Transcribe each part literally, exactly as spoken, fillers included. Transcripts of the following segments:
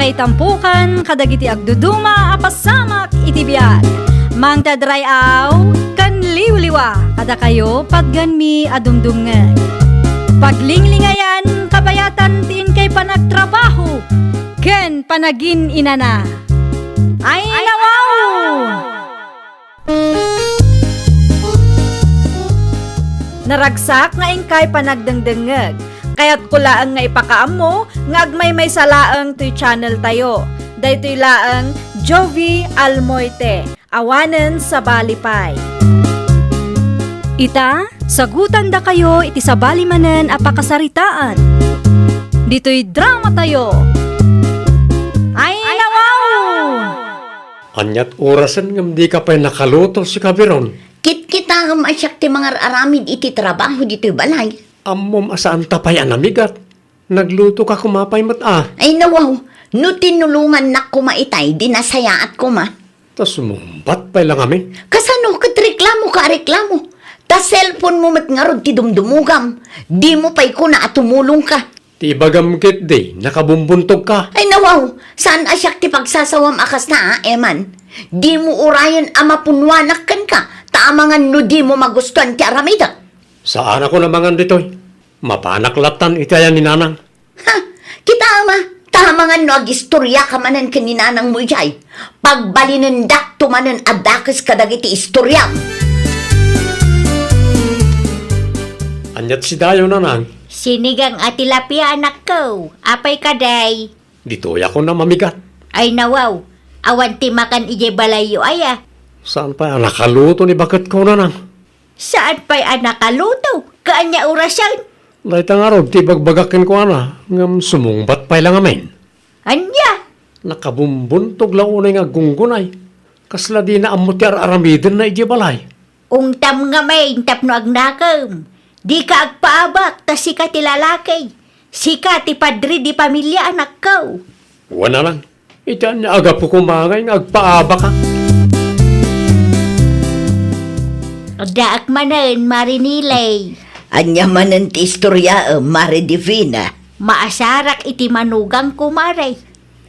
Itampukan kadagiti agduduma a pasamak iti biag. Mangted ray-aw ken liwliwa kadakayo patgenmi a dumdumngeg. Paglinglingayan kabayatan ti inkay panagtrabaho ken panagin-inana. Ay, nawaw! Naragsak nga inkay panagdengdengngeg. Kayatko laeng nga ipakaammo nga agmaymaysa laeng toy channel tayo. Daytoy laeng Jovie Almoite, awanen sabali pay. Ita, sagutandakayo iti sabali manen a pakasaritaan. Ditoy drama tayo. Ay, nawaw! Ania't orasen ngem dika pay nakaluto, sika Biron? Kitkitaem a siak ti mangar-aramid iti trabaho ditoy balay. Ammom a saanta pay a namigat. Naglutoka koma pay met a. Ay nawaw, no tinulongannak koma itay, di nasayaat koma. Ta sumungbat pay la ngamin. Kasano ket reklamoka a reklamo? Ta cellphone mo met ngarud ti dumdumogam. Di mo pay kuna a tumulongka. Ti ibagam ketdi, nakabumbuntogka. Ay nawaw, saan a siak ti pagsasawam a kasta a, Eman. Di mo urayen a mapunnuanak kenka, ta amangan no di mo magustuan ti aramidek. Saanakon a mangan ditoy. Mapanak lattan iti ayan ni Nanang. Ha, kitaem a, ta amangan no agistoriaka manen ken ni Nanang mo idiay. Pagbalinendakto manen a dakes kadagiti istoriam. Ania't sidayo, Nanang? Sinigang a tilapia, anakko. Apay kadi? Ditoyakon a mamigat. Ay nawaw, awan ti makan idiay balayyo aya? Saan pay a nakaluto ni baketko, Nanang? Saan pay a nakaluto? Kaanya orasen? Dayta ngarud ti ibagbagak kenkuana, ngem sumungbat pay la ngamin. Ania? Nakabumbuntog la unay nga aggunggunay. Kasla dina ammo ti ar-aramidenna idiay balay. Ungtam ngamin tapno agnakem. Dika agpaabak ta sika ti lalaki. Sika ti padre di pamilia, anakko. Wen, Nanang. Iti ania a gapu koma ngay nga agpaabaka? Addaak manen, Mare Nilay. Ania manen ti istoriaem, Mare Divina? Maasarak iti manugangko, Mare.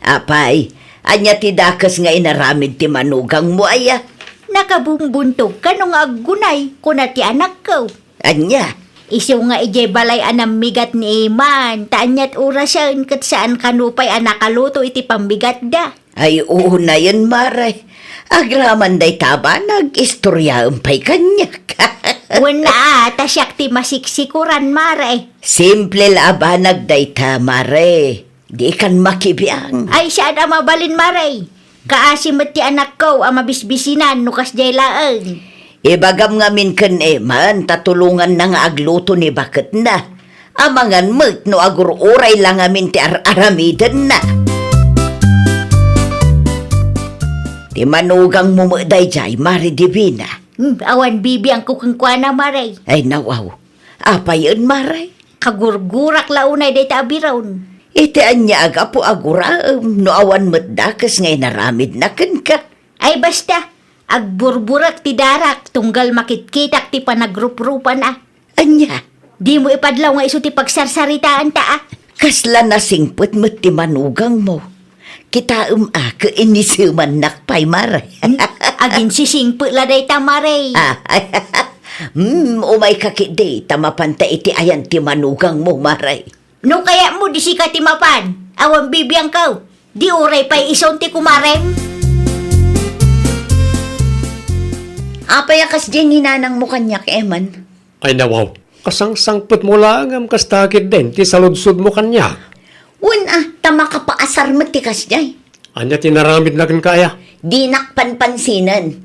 Apay, ania ti dakes nga inaramid ti manugangmo aya? Nakabumbuntog kano nga aggunay, kuna ti anakko. Ania? Isu nga idiay balay a nammigat ni Eman, ta ania't orasen ket saan kano pay a nakaluto iti pammigatda. Ay, unayen, Mare. Agraman dayta a banag, istoriaem pay kaniak. Wen a, ta siak ti masiksikuran, Mare. Simple la a banag dayta, Mare. Dikan makibiang. Ay, saan a mabalin, Mare. Kaasi met ti anakko a mabisbisinan no kasdiay laeng. Ibagam ngamin ken Eman ta tulonganna nga agluto ni baketna. Amangan met no agur-uray la ngamin ti ar-aramidenna. Ti manugangmo met daydiay, Mare Divina. Hmm, awan bibiangko kenkuana, Mare. Ay, nawaw. Apayen, Mare? Kagurgurak la unay dayta a Biron. Iti ania a gapu a guraem no awan met dakes nga inaramidna kenka? Ay basta, agburburek ti darak tunggal makitkitak ti panagruprupana. Ania? Dimo ipadlaw nga isu ti pagsarsaritaanta, a? Kasla nasingpet met ti manugangmo. Kitaem a, ket inisemannak pay, Mare. Hmm? Aginsisingpet la dayta, Mare. Ah, hmm, umayka ketdi, ta mapanta iti ayan ti manugangmo, Mare. No kayatmo, di sika ti mapan. Awan bibiangko. Di uray pay isun ti kumarem. Apay a kasdiay ni nanangmo kaniak, Eman? Ay, nawaw, kasangsangpetmo laeng ngem kasta ketdin ti saludsodmo kaniak. Wen a, ta makapaasar met ti kasdiay. Ania ti naramidna kenka aya? Dinak panpansinen.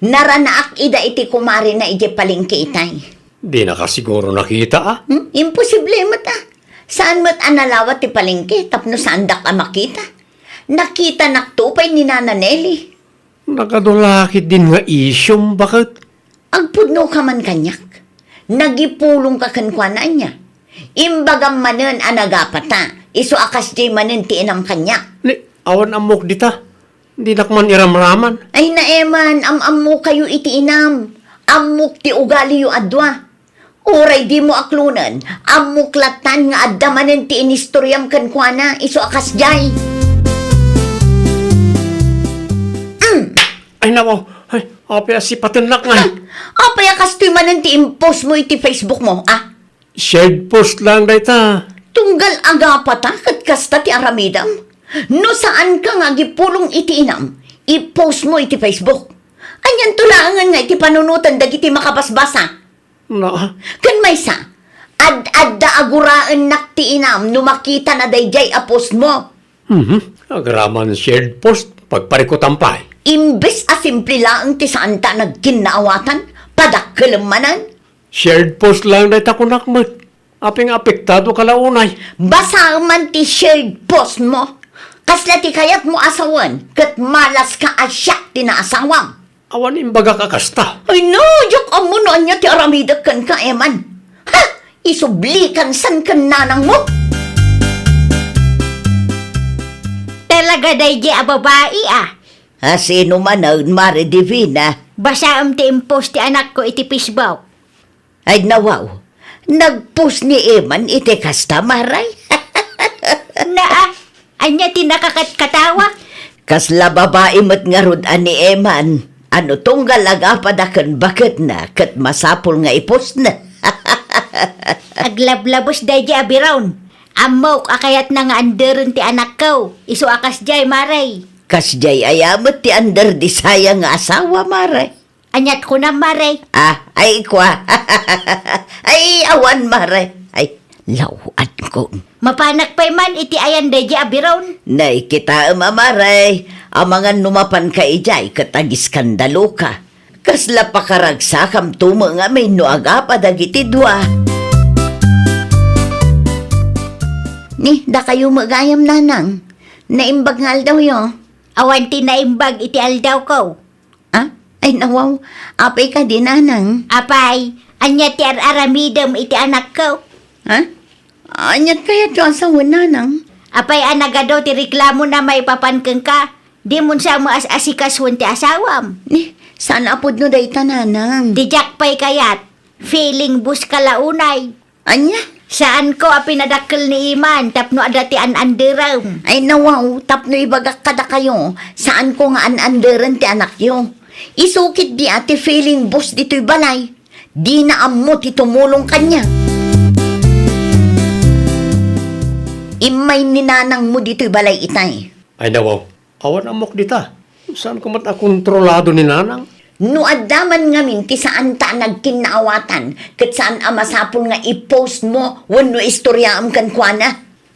Naranaak ida iti kumarena idiay palengke itay. Dinaka siguro nakita, a? Hmm? Imposible met, a. Saan met a nalawat ti palengke tapno saandak a makita? Nakitanakto pay ni Nana Nelly. Nagadu la ketdin nga isyum, baket? Agpudnoka man kaniak. Nagipulongka kenkuana, ania? Imbagam manen a nagapata, isu a kasdiay manen ti inam kaniak. Ni, awan ammok dita. Dinak man iramraman. Ay, Eman, am-ammokayo iti inam. Ammok ti ugaliyo a dua. Uray dimo aklonen, ammok lattan nga adda manen ti inistoriam kenkuana, isu a kasdiay. Ay, nako. Ay, apay a sipatennak nga. Ah, apay a kastoy manen ti impost mo iti Facebook mo, ah? Shared post lang dayta. Tunggal agapata ket kasta ti aramidem. No saanka nga agipulong iti inam, i-post mo iti Facebook. Anianto laengen nga iti panunoten dagiti makabasbasa? Na? Ken maysa, ad-adda a guraennak ti inam no makitana daydiay a post mo. Mhm. Agraman shared post, pagparikutan pay. Imbes a simple laeng ti saanta a nagkinnaawatan, padakkelem manen. Shared post lang dayta kunak met. Apay nga apektado ka la unay? Basaem man ti shared post mo. Kasla ti kayatmo a sawen, ket malaska a siak ti naasawam. Awan imbagak a kasta. Ay no, diak ammo no ania ti aramidek kenka, Eman. Ha? Isublikan san ken nanangmo? Talaga daydiay a babai, ah. A sino manen, Mare Divina? Basaem ti impost ti anakko iti Facebook. Ay, nawaw. Nagpost ni Eman iti kasta, Mare? Naa, ania ti nakakatkatawa? Kasla babai met ngarud a ni Eman. Ano tunggal agapada ken baketna ket masapul nga ipostna. Aglablabes daydiay a biron. Ammok a kayatna nga underen ti anakko. Isu a kasdiay, Mare. Kasdiay aya met ti under disaya nga asawa, Mare? Aniat kunam, Mare? Ah, ay, kua. Ay, awan, Mare. Ay, law-ankon. Mapanak pay man iti ayan daydiay a biron. Nay, kitaem a, Mare. Amangan no mapanka idiay ket agiskandaloka. Kasla pakaragsakam tumo ngamin no agapa dagiti dua. Ni, dakayo met gayam, Nanang. Naimbag nga aldawyo. Awan ti naimbag iti aldawko. Ah? Ay, nawaw. Apay kadi, Nanang? Apay, ania ti ar-aramidem iti anakko? Ha? Aniat kayatyo a sawen, Nanang? Apay a nagadu ti reklamona maipapan kenka? Dimon sa maas-asikasuen ti asawam. Ni, saan a pudno dayta, Nanang? Ti diak pay kayat, feeling bus ka la unay. Ania? Saanko a pinadakkel ni Eman tapno adda ti an-anderem. Ay, nawaw, tapno ibagak kadakayo, saanko nga an-anderen ti anakyo. Isu ketdi a ti feeling boss ditoy balay. Dina ammo ti tumulong kaniak. Immay ni nanangmo ditoy balay itay. Ay, nawaw. Awan ammok dita. Saanko met a kontrolado ni nanang? No adda man ngamin ti saanta a nagkinnaawatan, ket saan a masapul nga i-post mo wenno istoriaem kenkuana.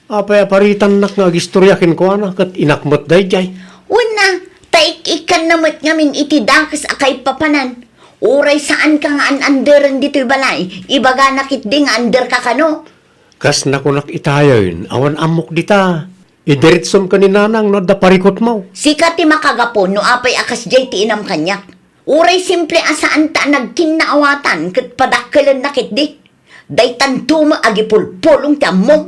Apay a paritannak nga agistorya kenkuana, ket inak met daydiay? Wen a, ta ik-ikkanna met ngamin iti dakes a kaipapanan. Uray saanka nga an-anderen ditoy balay, ibagana ketdi nga anderka kano. Kas nakunak itayen, awan ammok dita. Idiretsom ken ni nanang no adda parikutmo. Sika ti makagapu no apay a kasdiay ti inam kaniak. Uray simple a saanta a nagkinnaawatan ket padakkelenna ketdi. Daytanto met agipulpulong ti ammom.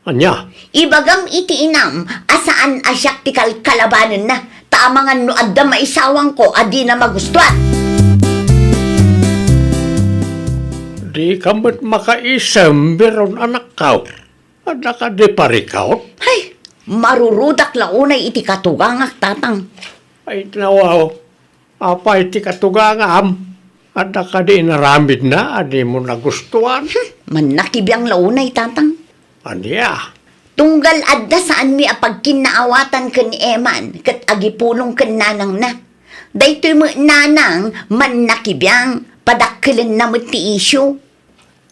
Ania? Ibagam iti inam a saan a siak ti kalkalabanenna, ta amangan no adda maisawangko a dina magustuan. Dika met makaisem, biron anakko. Adda kadi parikut? Hay, marurudak la unay iti katugangak, Tatang. Ay, nawaw. Apay ti katugangam? Adda kadi inaramidna a dimo nagustuan? Hmm, mannakibiang la unay, Tatang. Ania? Tunggal adda saanmi a pagkinnaawatan ken ni Eman ket agipulong ken nanangna. Daytoy met nanang mannakibiang, padakkelenna met ti isyu.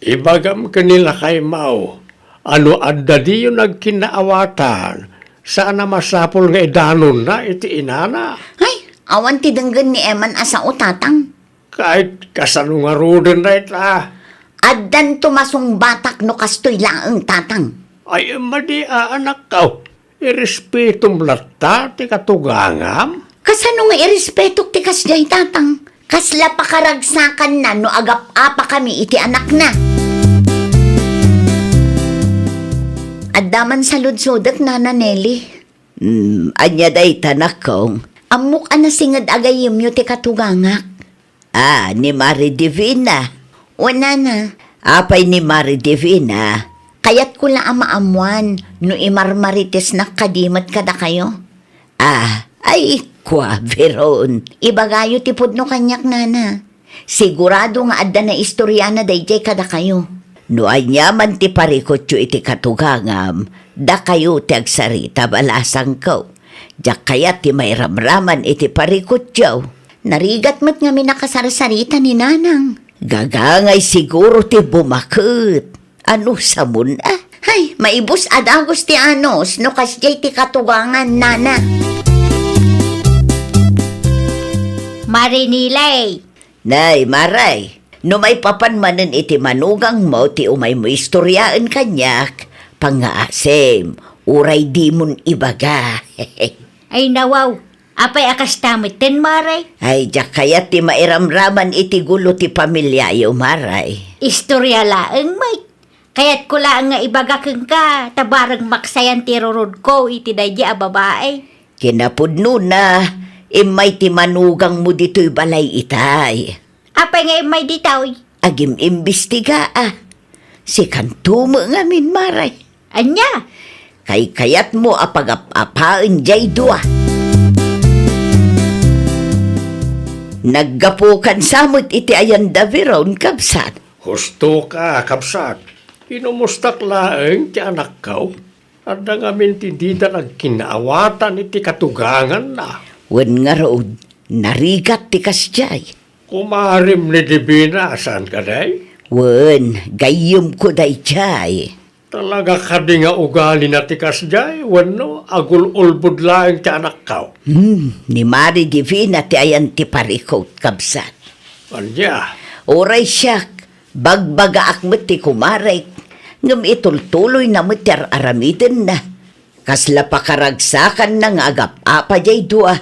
Ibagam ken ni lakaymo a no adda diyo nagkinnaawatan, saan a masapul nga idanonna iti inana. Ay, awan ti denggen ni Eman a sao, Tatang. Ket kasano ngaruden dayta? Addanto masungbatak no kastoy laeng, Tatang. Ay, madi a, anakko. Irespetom latta ti katugangam? Kasano nga irespetok ti kasdiay, Tatang? Kasla pakaragsakanna no agap-apakami iti anakna. Adda man saludsodek, Nana Nelly. Hmm, ania dayta, nakong? Ammok a nasinged a gayyemyo ti katugangak. Ah, ni Mari Divina. Wen, Nana. Apay ni Mari Divina? Kayatko la a maammuan no imarmaritesnak kadi met kadakayo. Ah, ay, Kua, Veron, ibagayo ti pudno kaniak, nana. Sigurado nga adda naistoriana daydiay kadakayo. No aniaman ti parikutyo iti katugangam, dakayo ti agsarita, balasangko. Diak kayat ti mairamraman iti parikutyo. Narigat met ngamin a kasarsarita ni nanang. Gagangay siguro ti bumaket. Ano samon a? Hay, maibus a dagus ti anus no kasdiay ti katugangan, nana. Marinilay. Nay, Maray, no maipapan manen iti manugangmo ti umaymo istoriaen kaniak, pangngaasim, uray dimon ibaga. Ay, nawaw. Apay a kasta metten, Maray? Ay, diak kayat ti mairamraman iti gulo ti pamiliayo, Maray. Istoria laeng, Mike. Kayatko laeng nga ibaga kenka, ta bareng maksayan ti rurudko iti daydi a babae. Kinapudnona, immay ti manugangmo ditoy balay itay. Apay nga immay ditoy? Agim-imbestiga a. Sikanto met ngamin, Maray. Ania? Kaykayatmo a pagap-apaen jay dua. Naggapukan sa met iti ayanda, Veron, kabsat. Husto ka, kabsat. Inumustak laeng ti anakko. Adda ngamin ti dida nagkinaawatan iti katuganganna. Wen ngarud, narigat ti kasdiay. Kumarim ni Divina, saan kadi? Wen, gayyemko daydiay. Talaga kadi nga ugalina ti kasdiay, wenno agul-ulbod laeng ti anakko? Hmm, ni Mari Divina ti ayan ti parikut, kabsat. Ania? Uray siak, bagbagaak met ti kumarek, ngem itultuloyna met ti ar-aramidenna. Kasla pakaragsakanna nga agap-apa jay dua,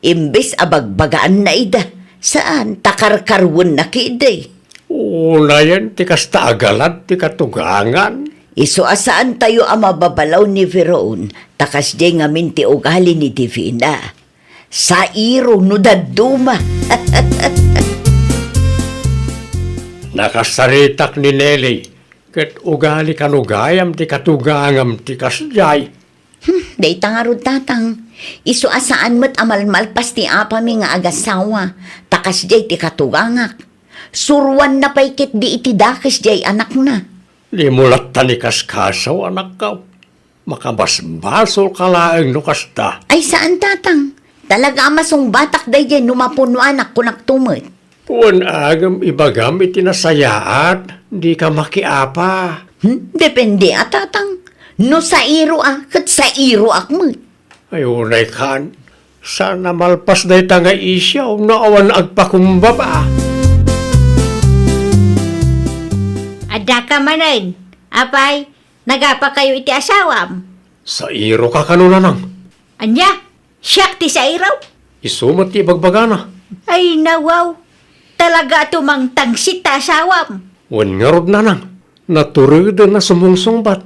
imbes a bagbagaanna ida, saan ta karkarwenna ketdi. Unayen ti kasta a galad ti katugangan. Isu a saantayo a mababalaw ni Veron, ta kasdiay ngamin ti ugali ni Divina. Sairo no dadduma. Nakasaritak ni Nelly, ket ugali kano gayam ti katugangam ti kasdiay. Hmm, dayta ngarud, tatang. Isu a saan met a malmalpas ti apami nga agasawa, ta kasdiay ti katugangak. Suruanna pay ketdi iti dakes diay anakna. Dimo latta ni kaskasaw, anakko. Makabasbasolka laeng no kasta. Ay, saan, tatang. Talaga a masungbatak daydiay no mapunuanak, kunakto met. Wen agem ibagam iti nasayaat, dika makiapa. Hmm? Depende a, tatang. No sairo a, ket sairoak met. Ay, unay kan, saan a malpas dayta nga isyu no awan agpakumbaba. Addaka manen, apay, nagapakayo iti asawam? Sairoka kano, nanang? Ania? Siak ti sairo? Isu met ti ibagbagana. Ay, nawaw. Talaga a tumangtangsit ta asawam. Wen ngarud, nanang, natureden a sumungsungbat.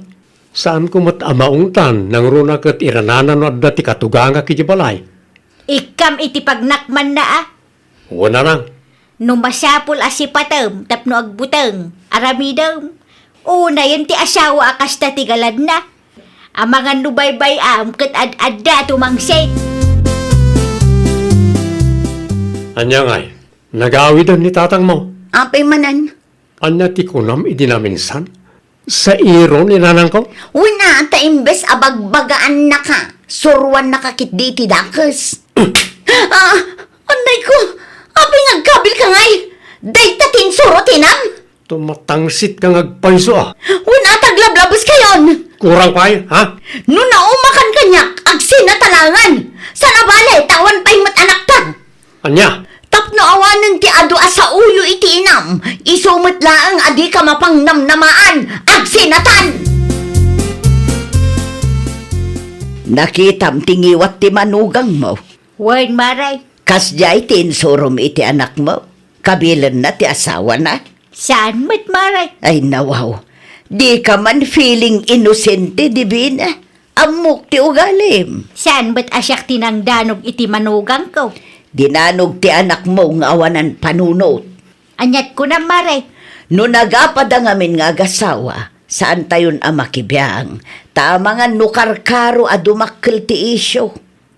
Saanko met a maungtan nangruna ket iranana no adda ti katugangak iti balay. Ikkam iti pagnakmanna a. Wen, nanang. No masapul a sipatem tapno agbuteng, aramidem. Unayen ti asawa a kasta ti galadna. Amangan no baybay-am ket ad-adda a tumangsit. Ania ngay, nagawiden ni tatangmo? Apay manen? Ania ti kunam idi naminsan? Sairo ni nanangko? Wen a, ta imbes a bagbagaannaka, suruannaka ketdi iti dakes. Ah, annay ko, apay nga agkabilka ngay? Dayta ti insuro ti inam? Tumatangsit ka nga agpayso a. Wen a, ta aglablabeskayon. Kurang pay, ha? No naumakan kaniak, agsinatalangan. Saan a bale, ta awan pay met anakta. Ania? Tapno awanen ti adu a saoyo iti inam, isu met laeng a dika mapangnamnamaan, agsinatan! Nakitam ti ngiwat ti manugangmo. Wen, Maray. Kasdiay ti insurom iti anakmo? Kabilenna ti asawana? Saan met, Maray. Ay, nawaw. Dika man feeling inosente, Divina. Ammok ti ugalim. Saan met a siak ti nangdanog iti manugangko? Dinanog ti anakmo nga awanan panunot. Aniat kunam, Maray? No nagapada ngamin nga agasawa, saantayon a makibiang, ta amangan no karkaro a dumakkel ti isyu.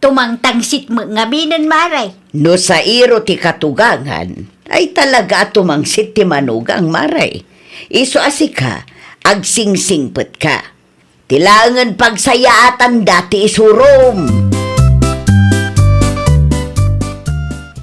Tumangtangsit met ngaminen, Mare. No sairo ti katugangan, ay talaga a tumangsit ti manugang, Mare. Isu a sika, agsingsingpetka. Ti laengen pagsayaatanda ti isurom.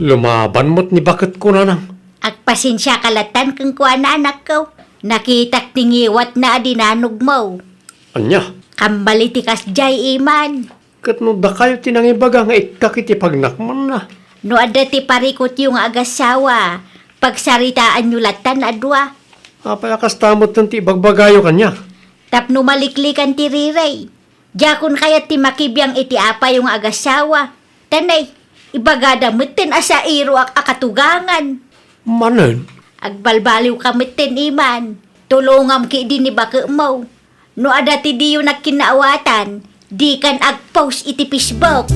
Lumaban met ni baketko, Nanang. Agpasensiaka lattan kenkuana, anakko. Nakitak ti ngiwatna a dinanogmo. Ania? Kambali ti kasdiay, Iman. Ket no dakayo ti nangibaga nga ikkak iti pagnakmanna. No adda ti parikutyo nga agassawa, pagsaritaanyo lattan a dua. Apay a kasta metten ti ibagbagayo kaniak? Tapno maliklikan ti rirey. Diakon kayat ti makibiang iti apayo nga agassawa. Tanay, ibagada metten a sairoak a katugangan. Manen? Agbalbaliwka metten, Iman. Tulongam ketdi ni baketmo. No adda ti diyo nagkinnaawatan, dikan agpost iti Facebook.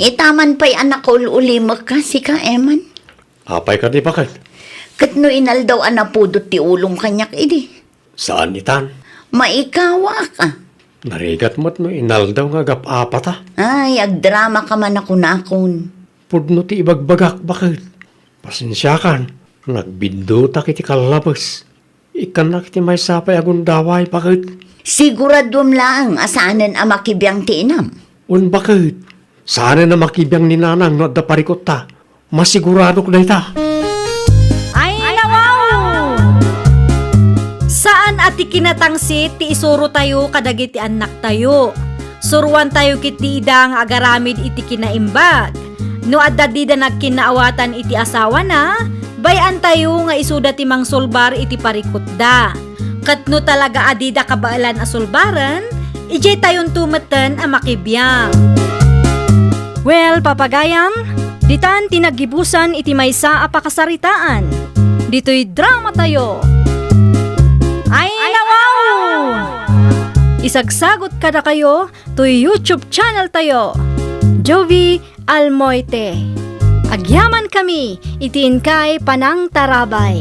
Itaman pay a nakaul-ulimekka, sika, Eman. Apay kadi, baket? Ket no inaldaw a napudot ti ulom kaniak idi. Saan itan? Maikawak, a. Narigat met no inaldaw nga agap-apata. Ay, agdramaka man a kunakon. Pudno ti ibagbagak, baket. Pasensiakan, nagbiddutak iti kallabes. Ikkannak iti maysa pay a gundaway, baket. Siguraduem laeng a saanen a makibiang ti inam. Wen, baket. Saanen a makibiang ni Nanang no adda parikutta. Masiguradok dayta. Ay, nawaw! Saan a ti kinatangsit ti isurotayo kadagiti annaktayo. Suroantayo ketdi ida nga agaramid iti kinaimbag. No adda dida nagkinnaawatan iti asawana, bay-antayo nga isuda ti mangsulbar iti parikutda. Ket no talaga a dida kabaelan a sulbaren, idiay tayonto metten a makibiang. Well, papagayam, ditan ti naggibusan iti maysa a pakasaritaan. Ditoy dramatayo. Ay, nawaw! Isagsagot kadakayo toy YouTube channel tayo, Jovie Almoite. Agyaman kami iti inkay panangtarabay.